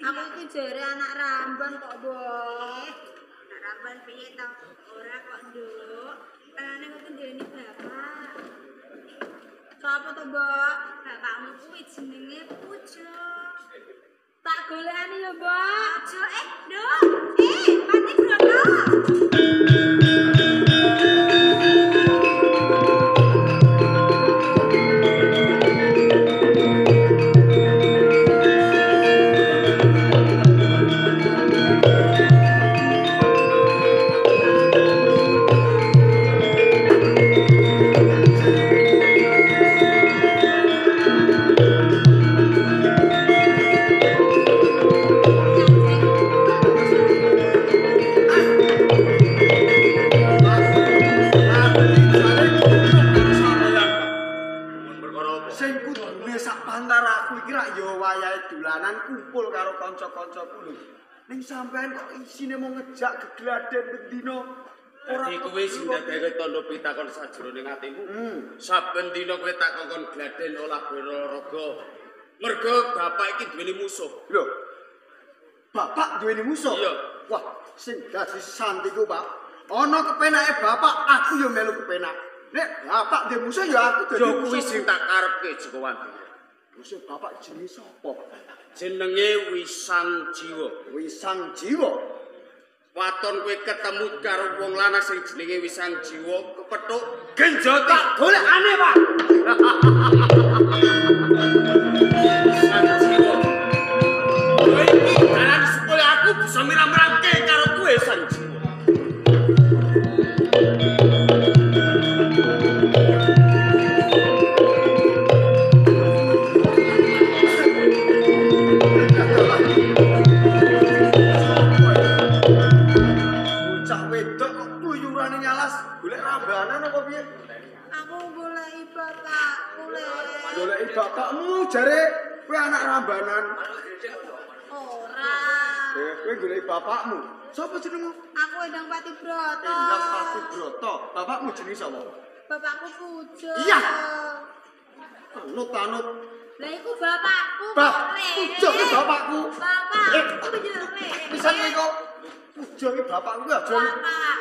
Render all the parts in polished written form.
Aku iki jere anak ramban kok, Mbok. Anak ramban piye to? Ora kok, Nduk. Tenane kok duweni bapak. Sapa to, Mbok? Bapakmu kuwi jenenge Pujo. Tak golekane ya, Mbok. Aja, Nduk. Pati Broto. Kumpul karo kanca-kancaku lho. Ning sampean kok isine mau ngejak gegladen bendina. Ora kuwi sing dadekake tandha pitakon sajroning atimu. Saben dina kowe tak kongkon gladen olah olahraga. Mergo bapak iki duweni musuh. Lho. Bapak duweni musuh? Iya. Wah, sing dadi santiku, Pak. Ana kepenake bapak, aku ya melu kepenak. Nek bapak duwe musuh ya aku dadi musuh. Ya kuwi sing tak karepke Joko Wandi. Musuh bapak jenenge sapa, Pak? Jenenge Wisang Jiwa. Wisang Jiwa. Waton kowe ketemu karo wong lanang sing jenenge Wisang Jiwa, kepethuk genjot tak golekane, Pak. Wisang Jiwa. Kowe iki dalan supaya aku bisa mirang-mirangke karo kowe Sang Jiwa. Bapakmu jare kowe anak rambanan. Ora. Kowe goleki bapakmu. Sapa jenengmu? Aku Endang Pati Broto. Endang Pati Broto. Bapakmu jenenge sapa? Bapakku Pujo. Iya. Anut-anut. Lah iku bapakku. Pujo ki bapakku. Bapakku jenenge. Pisan kowe kok. Pujo ki bapakku aja. Bapak.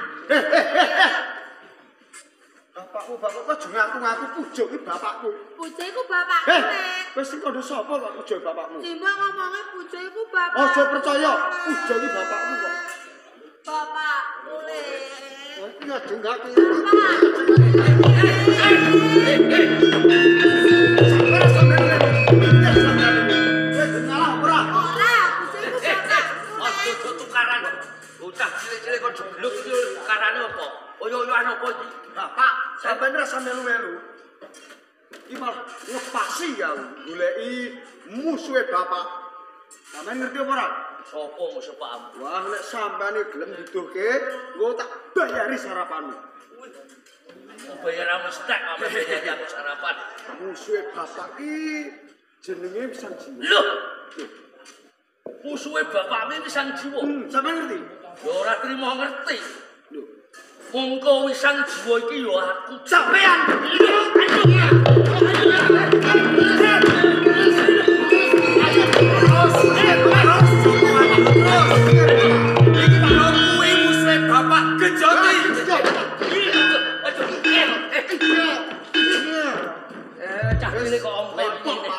Bapakku, bapakku aja ngaku-ngaku Pujo ki bapakku. Pujo iku bapakku, Nek. Wis sing kandha sapa kok Pujo bapakmu? Simbok ngomonge Pujo iku bapakku. Aja percaya, Pujo ki bapakmu kok. Bapakku le. Kowe iki aja ngaku. Sabar sampeyan. Ora, Pujo iku bapakku. Aja tukaran. Bocah cilik-cilik kok jegluk iki tukarane apa? Oyo-oyoan apa iki? Bapak, sampeyan rasa melu-melu. Iki malah ngepasi ya goleki musuhe bapak. Sampeyan ngerti apa ora? Sopo musuh pakmu? Wah, nek sampeyan gelem diduhke, engko tak bayari sarapanmu. Bayar aku stek, ame bayari aku sarapan. Musuhe bapak iki jenenge Wisang Jiwa. Lho. Musuhe bapakmu Wisang Jiwa. Sampeyan ngerti? Ya ora trimo ngerti. Lho. Mongko Wisang Jiwa iki ya aku. Sampeyan. Iki kuwi musuhe bapak gejoti. Cah cilik kok ongkong ngene.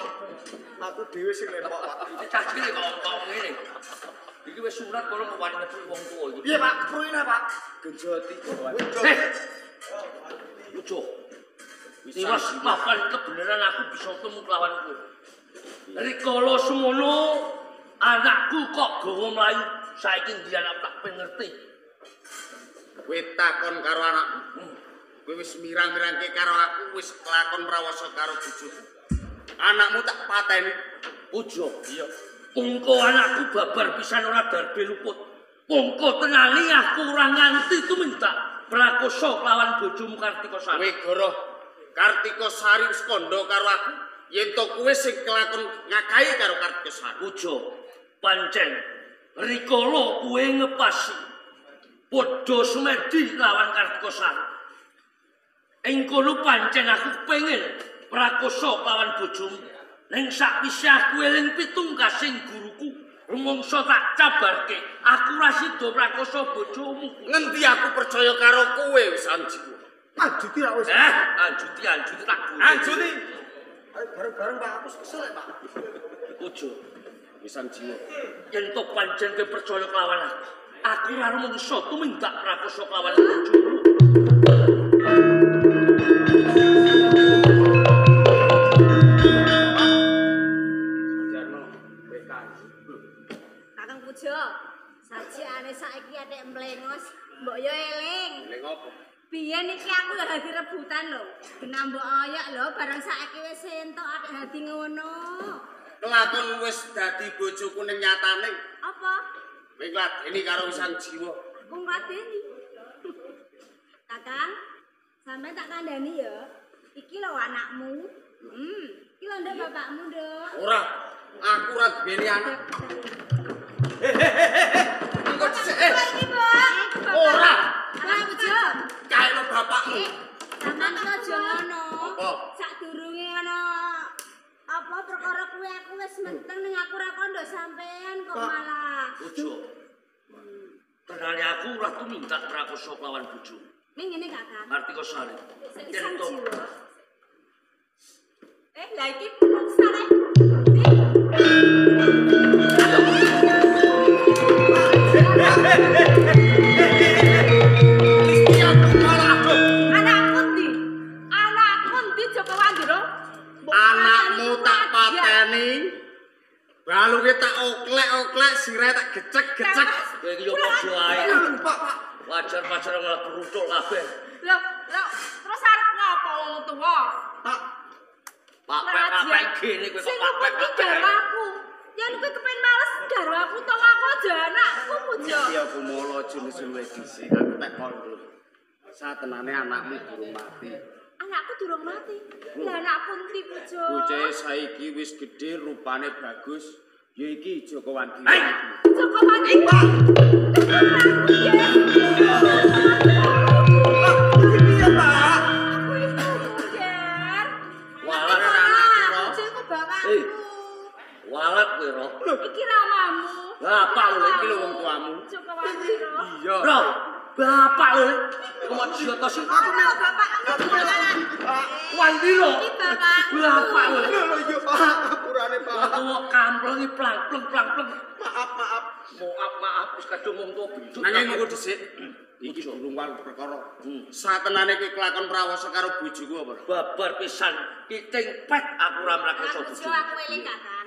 Aku dhewe sing lempok, Pak. Cah cilik kok ongkong ngene. Iki wis sunat kono kok wani ngepruki wong tuwa iki. Piye, Pak? Prune, Pak. Gejoti. Lucu. Tiwas papan kebenaran aku bisa temu kelawan kowe. Rikala semono anakku kok gawa mlayu, saiki ndi anakku tak pengen ngerti. Kowe takon karo anakmu. Kowe wis mirang-mirangke karo aku, wis kelakon prawasa karo bojoku. Anakmu tak pateni. Pujo. Iya. Mongko anakku babar pisan ora darbe luput. Mongko tenani aku ora nganti tumindak prakosa kelawan bojomu Kartika Sari. Kowe goroh Kartika Sari wis kandha karo aku yen to kowe sing kelakon ngakahi karo Kartika Sari. Pujo, pancen rikala kowe ngepasi padha sumedi lawan Kartika Sari. Ing kono pancen aku kepengin prakosa kelawan bojomu. Ning sakwise aku eling pitungkasing guruku Rumangsa tak cabarke, aku ora sida prakosa bojomu. Ngendi aku percaya karo kowe wis Anjiwa. Anjuti ra wis. Anjuti anjuti tak. Anjuti. Ayo bareng-bareng Pak, aku kesel Pak. Ojo. Wis Anjiwa. Yen to pancen kowe percaya kelawan aku, aku ora rumangsa tumindak prakosa kelawan bojomu. Kakang Pujo, sajane saiki atik mlengos, mbok yo eling. Eling apa? Biyen iki aku ya dadi rebutan lho. Genah mbok oyok lho, barang saiki wis entuk atik dadi ngono. Kelakon wis dadi bojoku ning nyatane. Apa? Kowe ngladeni karo Sang Jiwa. Aku ngladeni. Kakang, sampeyan tak kandhani ya. Iki lho anakmu. Iki lho nduk bapakmu, Nduk. Ora, aku ora duweni anak. Engko dhisik. Iki, Mbok. Ora. Anak Pujo. Kae lho bapakmu. Sampeyan kok aja ngono. Apa? Sadurunge ana apa perkara kuwi aku wis menteng ning aku ora kondo sampean kok malah. Ojo. Tenane aku ora tumindak prakosa kelawan bojomu. Ning ngene Kakang. Kartika Sari. Sang Jiwa. Lah iki sare. Anakku ndi? Anakku ndi Joko Wandira? Anakmu tak pateni. Baluke tak oklek-oklek, sirahe tak gecek-gecek. Kowe iki yo padha ae. Pak, Pak. Wajar-wajar malah berutuk kabeh. Lho, lho, terus arep ngopo wong tuwa? Pak, Pak pak gene kowe Sing kok pak ngumpet ki garwaku. Yen kowe kepen males garwaku utawa aku aja anakku Pujo. Ya aku molo aja nesu luwih dhisik, aku tak kondo. Satenane anakmu durung mati. Anakku durung mati. Lah anakku endi Pujo? Bocahe saiki wis gedhe, rupane bagus. Ya iki Joko Wandira. Joko Wandira. Pak, iki piye, Pak? Aku iku, Ger. Walat Ora, Pujo iku bapakku. Walat kowe ro. Iki ramamu. Bapak lho Iki lho wong tuamu. Joko Wandira. Iya. Ro, bapak lho. Iku mau joto sing Aku melu Bapakmu. Aku melu iki, Pak. Wandira. Iki bapakku. Bapak lho. Lho lho iya, Pak. Apurane, Pak. Wong kampleng iki plang-pleng plang-pleng. Maaf, maaf. Maaf maaf wis kadung wong tuwa benjut. Nanging mengko dhisik. Iki durung walu perkara. Satenane kowe kelakon prawasa karo bojoku apa ora? Babar pisan kiting pet aku ora mrakosa Aku bojomu. aku eling Kakang.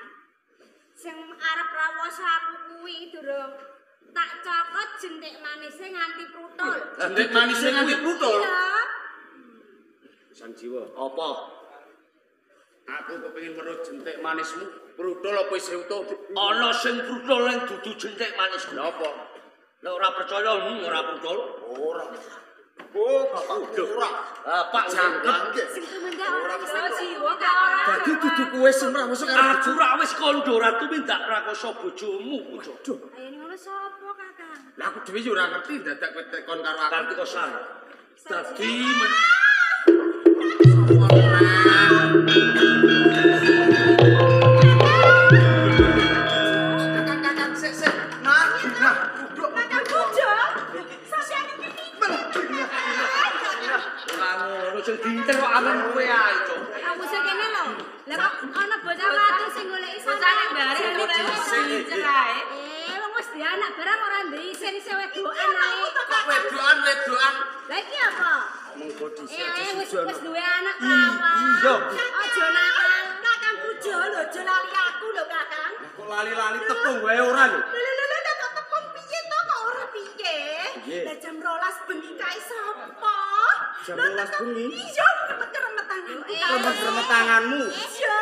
Sing arep rawasa aku kuwi durung tak cokot jentik manise nganti prutul. Jentik manise nganti prutul. Iya. Sang Jiwa, Apa? aku kepengin weruh jentik manismu, prutul apa isih utuh? Ana sing prutul ning dudu jentik manisku. Lha apa? Nek ora percaya ora prutul. Ora. Oh, bapakku ora. Bapak Jangkep. Nggih. Sing tumindak ora Lho iso. jiwa Kakang. Dadi dudu kowe sing mrawasa karo Aku ora wis kandha ora tumindak prakosa bojomu, Pujo. Ayo ngono sapa Kakang? Lah aku dhewe yo ora ngerti dadak kowe tekon karo aku. Kartika Sari. Dadi Kakang-kakang sik sik. Nah, nah, duduk. Kakang Pujo. Sampeyan iki ora ngono sing dinten kok amen kowe ae, Cuk. Aku sing kene lho. Lah kok ana bocah wadon sing goleki bocah nek bare goleki sing ae. Wong wis duwe anak barang ora duwe isin isih wedokan ae. Kok wedokan-wedokan Lah iki apa? mengko dhisik aja Wis sujono. wis duwe anak perawan. Iya. Aja nakal. Kakang Pujo lho aja lali aku lho Kakang. Kok lali-lali tepung wae ora lho. Lho lho lho kok tepung piye to kok ora piye? Piye? Lah jam 12 bengi kae sapa? Jam Lho, 12 tetep- bengi? Iya, kremet-kremet tanganku. Kremet-kremet tanganmu. Iya.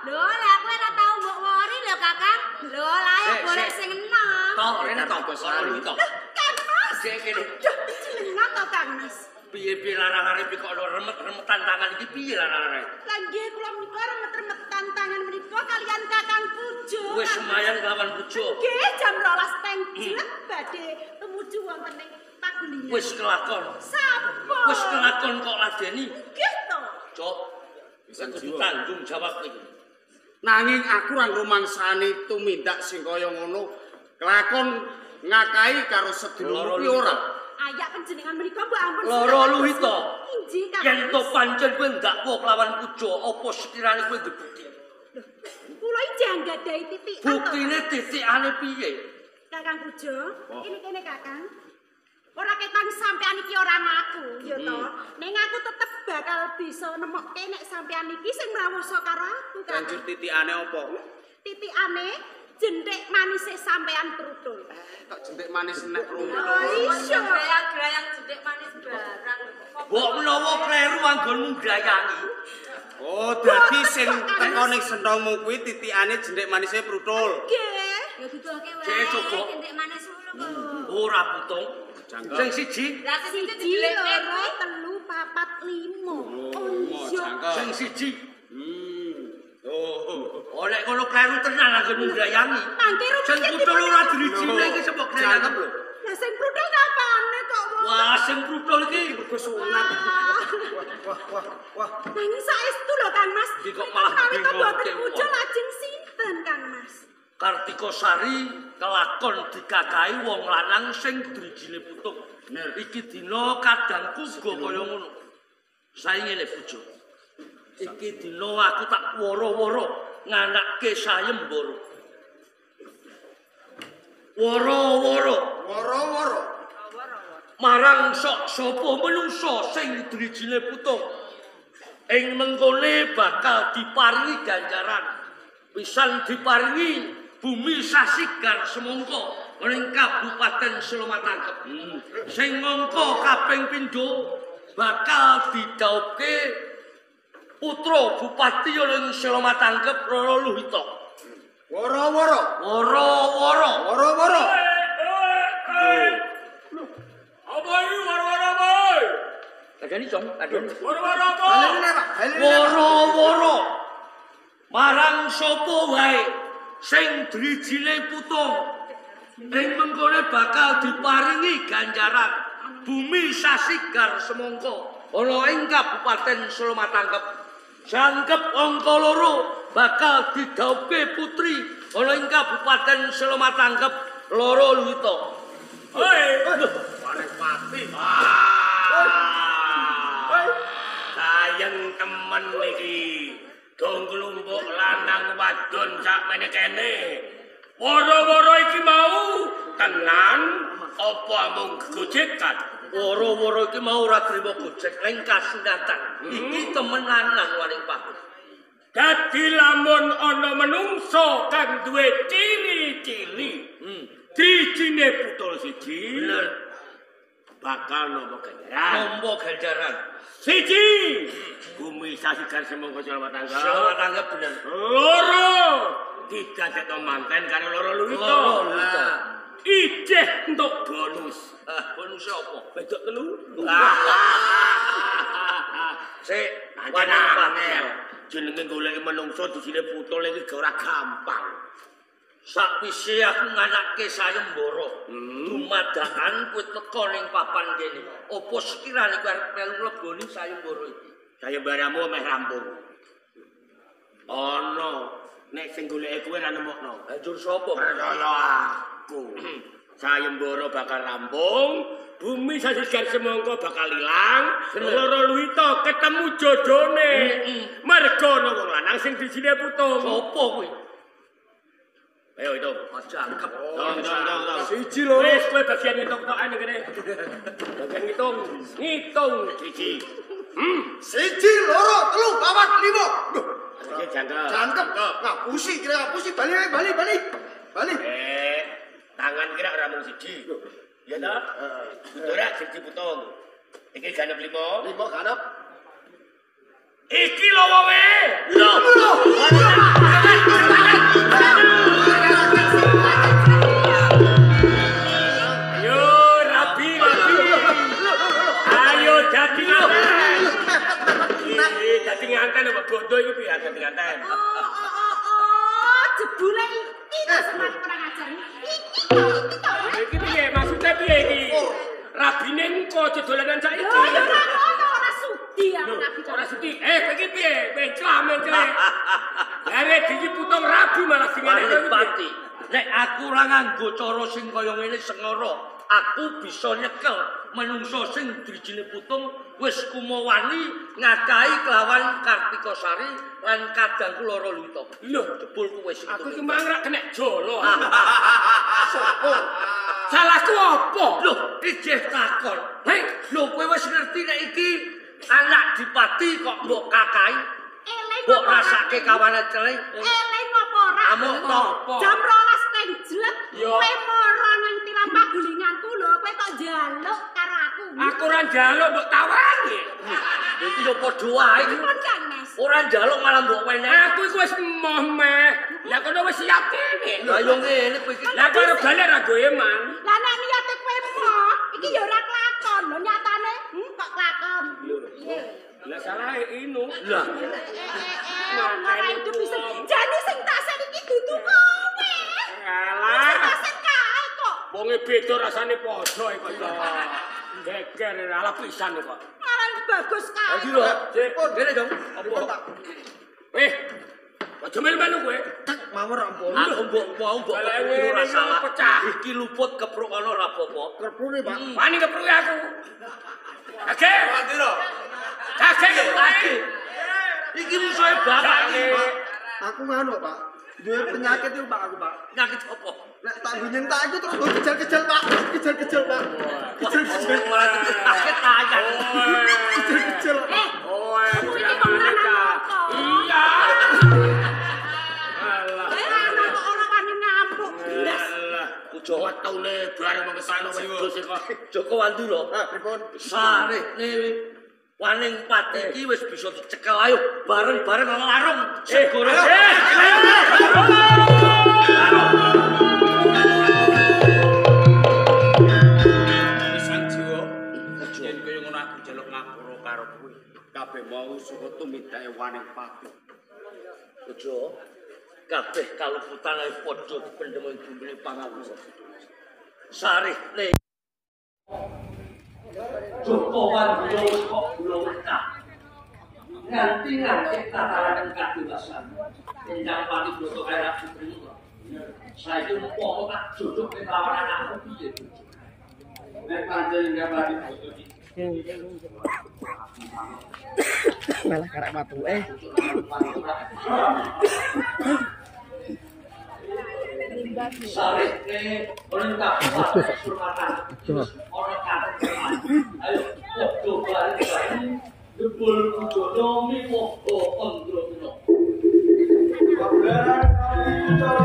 Lho, lah aku ora tau mbok wori lho, Kakang. Lho, lah ya golek sing enom. Toh rene toh, ora iki toh. Kang Mas. Sik kene. Duh, cilengan to Kang Mas. Piye-piye larang-larang iki kok ono remet-remetan tangan iki piye larang-larang? Lah nggih kula menika remet-remetan tangan menika kalian Kakang Pujo. Wis semayan kelawan Pujo. Nggih, jam 12 teng jlek badhe tumuju wonten ing pagulingan. Wis kelakon. Sampun. Wis kelakon kok ladeni. Nggih to. Cok, Bisa kudu jiwa. tanggung jawab iki. Nanging aku ora ngrumangsani tumindak sing kaya ngono. Kelakon ngakai karo sedulurmu kuwi ora. Ayak panjenengan menika mbok ampun. Loro Luhita. Injih Kang. Yen to pancen kowe ndakwa kelawan Puja, apa sekirane kowe ndek bukti? Kula iki nggadahi titikan. Buktine titikane piye? Kakang Puja, ini kene Kakang. Ora ketang sampean iki ora ngaku, ya to. Ning aku tetep bakal bisa nemokke nek sampean iki sing mrawosa karo aku, Kakang. Banjur titikane apa? Titikane jentik manise sampean prutul. Kok jentik manis nek prutul? Oh iya, grayang-grayang jentik manis barang. Mbok menawa kleru anggonmu grayangi. Oh, dadi sing teko ning sentongmu kuwi titikane jentik manise prutul. Nggih. Ya duduhke wae. Jentik manis ngono kok. Ora putung. Sing siji, lah sing siji, loro, telu, papat, limo. Oh iya. Sing siji. Oh, nek ngono kleru tenan anggonmu grayangi. Mangke sing prutul ora dirijine iki sapa grayang lho. Lah sing prutul kapane kok wong? Wah, sing prutul iki mergo sunat. Wah, wah, wah. Nanging saestu lho Kang Mas. Iki kok malah nalika mboten puja lajeng sinten Kang Mas? Kartika Sari kelakon dikakahi wong lanang sing drijine putung. Iki dina kadangku uga kaya ngono. Sae ngene Puja. Iki dina aku tak woro-woro nganakke sayembara. Woro-woro, woro-woro. Marang sok sapa menungsa sing drijine putung. Ing mengkone bakal diparingi ganjaran. Pisan diparingi bumi sasigar semangka ning Kabupaten Selomatangkep. Sing mangka kaping pindho bakal didhawuhke putra bupati ning Selomatangkep Roro Luhita. Woro-woro. Woro-woro. Woro-woro. Apa iki woro-woro apa? Kadani cong, kadani. Woro-woro apa? Woro-woro. Marang sapa wae sing drijine putung ing mengkone bakal diparingi ganjaran bumi sasigar semangka ana ing Kabupaten Selomatangkep. Jangkep angka loro bakal didhawuhke putri ana ing Kabupaten Selomatangkep Loro Luhita. Hei, Wanepati. Sayang temen iki. Dong kelompok lanang wadon sakmene kene. Woro-woro iki mau tenan apa mung gojekan? Woro-woro iki mau ora trimo gojek ning kasunatan. Iki temenanan waring pati. Dadi lamun ana menungso kang duwe ciri-ciri. Drijine putul siji. Bener. Bakal nampa ganjaran. Nampa ganjaran. Siji. Bumi sasigar semangka Selomatangkep. Selomatangkep bener. Loro. Didadekno manten karo Loro Luhita. Loro Luhita. Ijeh entuk bonus. Ah, bonus apa? Wedok telu. Sik, pancen jenenge goleki menungso disine putul iki ora gampang. Sakwise aku nganakke sayembara, dumadakan kowe teka ning papan kene. Apa sekirane kowe arep melu mleboni sayembara iki? Sayembaramu meh rampung. Ana nek sing goleki kowe ora nemokno. Banjur sapa? Percaya aku. Sayembara bakal rampung, bumi sasigar semangka bakal ilang, Loro Luhita ketemu jodone. Mergo ana wong lanang sing disine putung. Sapa kuwi? Ayo itu. Jangkep. Tong. Siji loro. Wis kowe bagian ngitung tokan kene. Bagian ngitung. Ngitung siji. Siji loro telu papat lima. Duh, Iki jangkep. jangkep. Ngapusi kira ngapusi bali bali bali. Bali. Tangan kira ora mung siji. Ya ta? Ora siji putung. Iki ganep 5. Lima ganep. Iki lho wonge. Lho. Ayo rabi rabi. Ayo dadi nganten. Iki dadi nganten apa bondo iki piye dadi nganten? Oh, jebule iki to semak kurang ajar. Iki to. Iki piye maksudnya piye iki? Rabine engko aja dolanan saiki. Lho, ya ora ngono, ora sudi aku Lho, rabi. Ora sudi. Eh, kowe iki piye? Menclah, menclah. Lare Bale diki putung rabi malah sing ngene pati. Nek aku ora nganggo cara sing kaya ngene sengara, aku bisa nyekel menungso sing drijine putung wis kumawani ngakahi kelawan Kartikasari lan kadangku Lara Luwita. Lho, jebul kuwe sing aku iki mang rak kenek jolo. Sopo? Salahku apa? Lho, ijeh takon. Hei, lho kowe wis ngerti nek iki anak dipati kok mbok kakahi. Mbok rasake kawane celeng. Eling apa ora? Amuk to. Jam 12 teng jlek kowe mara nang tilam pagulinganku lho, kowe kok njaluk karo aku. Aku ora njaluk mbok tawani. Iki yo padha wae. Ora njaluk malah mbok wenehi. Aku iku wis emoh meh. Lah kono wis siap kene. Lah yo ngene kowe iki. Lah karo balik ra goe mang. Lah nek niate kowe emoh, iki yo ora kelakon. Lho nyatane kok kelakon. Piye? Lah salah inu. Lah. Ora itu bisa. Jane sing tak sen iki dudu kowe. Alah. Sing tak sen kae kok. Wonge beda rasane padha kok ya. Geger ala pisan kok. Malah bagus kae. Iki lho, pripun ngene dong. Apa? Weh. Aja melu-melu kowe. Tak mawon ampun. Aku mbok mau mbok ora salah. Pecah. Iki luput kepruk ana ora apa-apa. Keprune, Pak. Wani kepruke aku. Oke. Kakek lagi. Iki musuhe bapak iki. Aku ngono, Pak. Duwe penyakit iku, Pak, aku, Pak. Penyakit apa? Nek tak nggo nyentak iku terus nggo kejel-kejel, Pak. Kejel-kejel, Pak. Kejel-kejel. Malah sakit tayang. Kejel-kejel. Oh, iki wong lanang. Iya. Alah. Lanang kok ora wani ngamuk. Alah, kujo wetune bareng mengesano wedhus kok. Joko Wandura. Ah, pripun? Sarehne Waning pati iki wis bisa dicekel ayo bareng-bareng larung segoro. Pisan jiwa. Yen kaya ngono aku njaluk ngapura karo kowe. Kabeh mau saka tumindake Waning Pati. Ojo. Kabeh kaluputan ae padha dipendhem ing bumine pangawusa. Sarehne Joko Wandura wis kok gula wetah. Nganti-nganti tataran kadewasan. Endang pati broto kaya anak putrimu kok. Saiki umpama tak jodohke lawan anakku piye? Nek pancen endang pati broto iki. Malah karek watuke. Sarehne perintah surmatan. Ana katepan. Ayo padha bareng-bareng jebul kudono miwoho Andraguna. Pagelaran kali cara